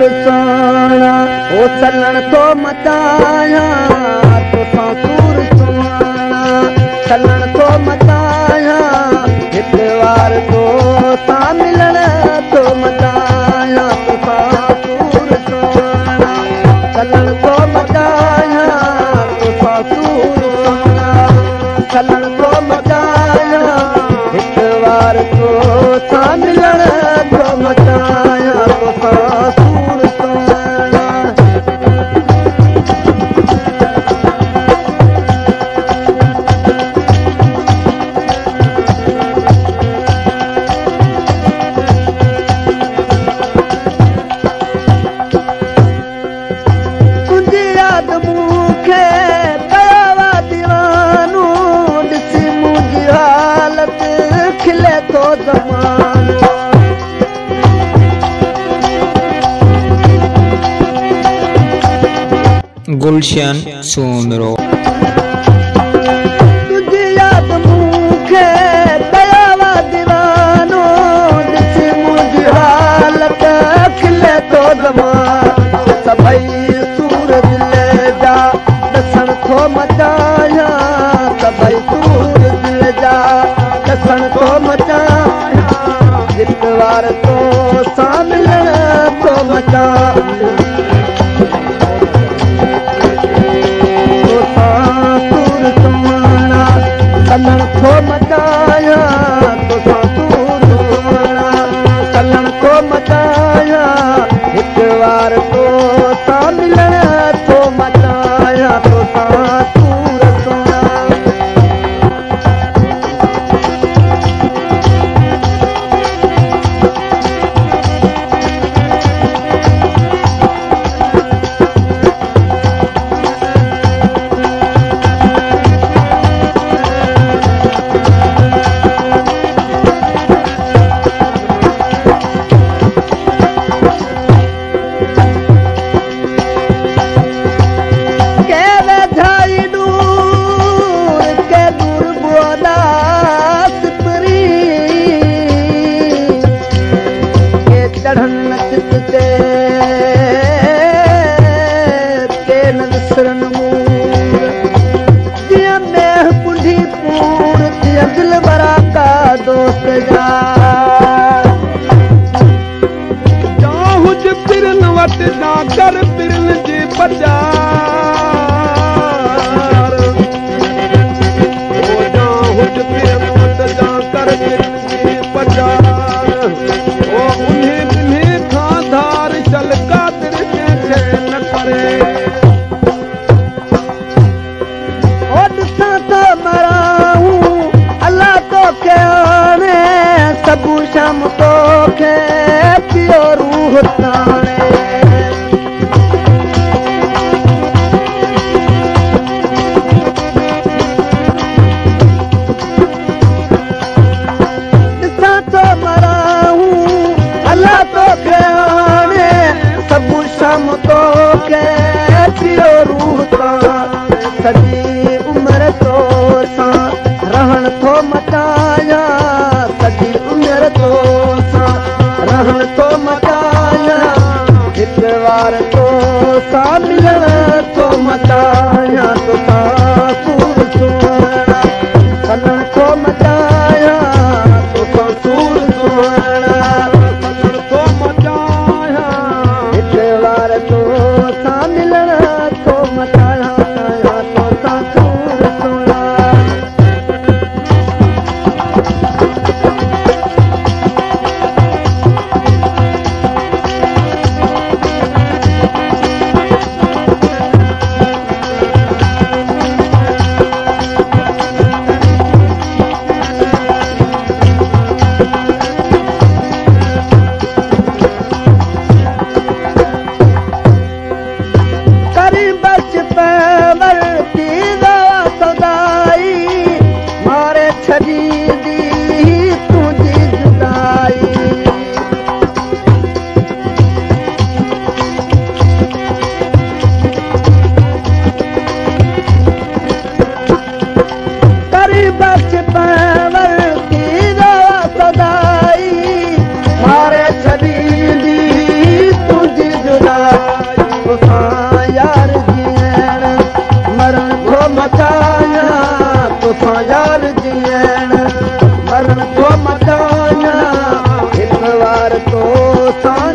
सूर सोना ओ चलण तो मचाया तोसां सूर सोना चलण तो मचाया हिक वार तो सां मिलण तो मचाया तोसां सूर सोना चलण तो मचाया तोसां सूर सोना चलण तो मचाया हिक वार तो सां मिलण तो मचाया तोसां सूर सोना। तुंहिंजी यादि मूंखे कयो दीवानो ॾिसी मुंहिंजी हालत खिले थो ज़मानो। गुलशन सूमरो। तुंहिंजी यादि मूंखे कयो दीवानो ॾिसी मुंहिंजी हालत खिले थो ज़मानो। सभई सूर दिल जा ॾसण थो मचाया सभई सूर दिल जा ॾसण थो मचाया हिक वार तो सां मिलण थो मचाया तोसां सूर सोना चलण थो मचाया तोसां सूर सोना चलण थो मचाया हिक वार तो सां मिलण थो मचाया तोसां सूर सोना। के वेझाई दूर के दूर बुआदास परी के चढ़न चित ते के न विसरन मूर जीअं मेह पुंढी पूर तीअं दिल बरा का दोस्त जा। जा हुज पिरन वटि जा कर पिरन जी पचार ओ जा हुज पिरन वटि जा कर पिरन जी पचार ओ उन्हीं ॿिन्ही खां धार चल कादिर कंहिंखे न करे। ओ ॾिसां थो मराऊं अलाह तोखे आणे सभु शाम तोखे पियो रूह ताणे। ॾिसां थो मराऊं अलाह तोखे आणे सभु शाम तोखे पियो रूह ताणे। सॼी उमिरि तो सां रहण थो मचाया सॼी उमिरि तो सां रहण थो मचाया हिक वार तो सां मिलण थो मचाया तोसां सूर सोना चलण थो मचाया तोसां सूर सोना चलण थो मचाया हिक वार तो सां मिलण थो मचाया तोसां सूर सोना। هڪ وار تو ساڻ